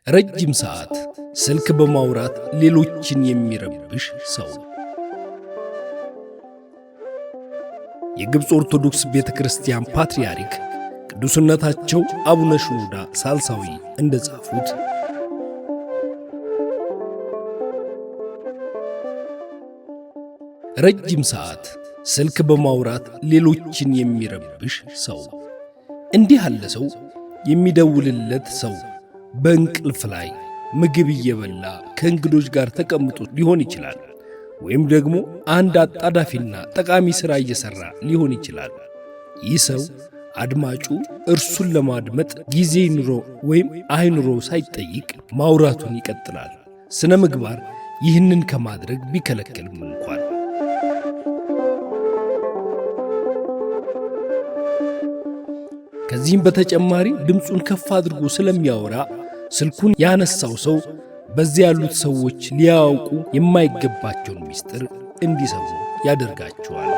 ረጅም ሰዓት ስልክ በማውራት ሌሎችን የሚረብሽ ሰው። የግብፅ ኦርቶዶክስ ቤተ ክርስቲያን ፓትርያርክ ቅዱስነታቸው አቡነ ሽኖዳ ሳልሳዊ እንደጻፉት፣ ረጅም ሰዓት ስልክ በማውራት ሌሎችን የሚረብሽ ሰው። እንዲህ ያለ ሰው የሚደውልለት ሰው በእንቅልፍ ላይ፣ ምግብ እየበላ፣ ከእንግዶች ጋር ተቀምጦ ሊሆን ይችላል። ወይም ደግሞ አንድ አጣዳፊና ጠቃሚ ሥራ እየሠራ ሊሆን ይችላል። ይህ ሰው አድማጩ እርሱን ለማድመጥ ጊዜ ይኑሮ ወይም አይኑሮ ሳይጠይቅ ማውራቱን ይቀጥላል። ስነ ምግባር ይህንን ከማድረግ ቢከለክልም እንኳን። ከዚህም በተጨማሪ ድምፁን ከፍ አድርጎ ስለሚያወራ ስልኩን ያነሳው ሰው በዚያ ያሉት ሰዎች ሊያውቁ የማይገባቸውን ምስጢር እንዲሰሙ ያደርጋቸዋል።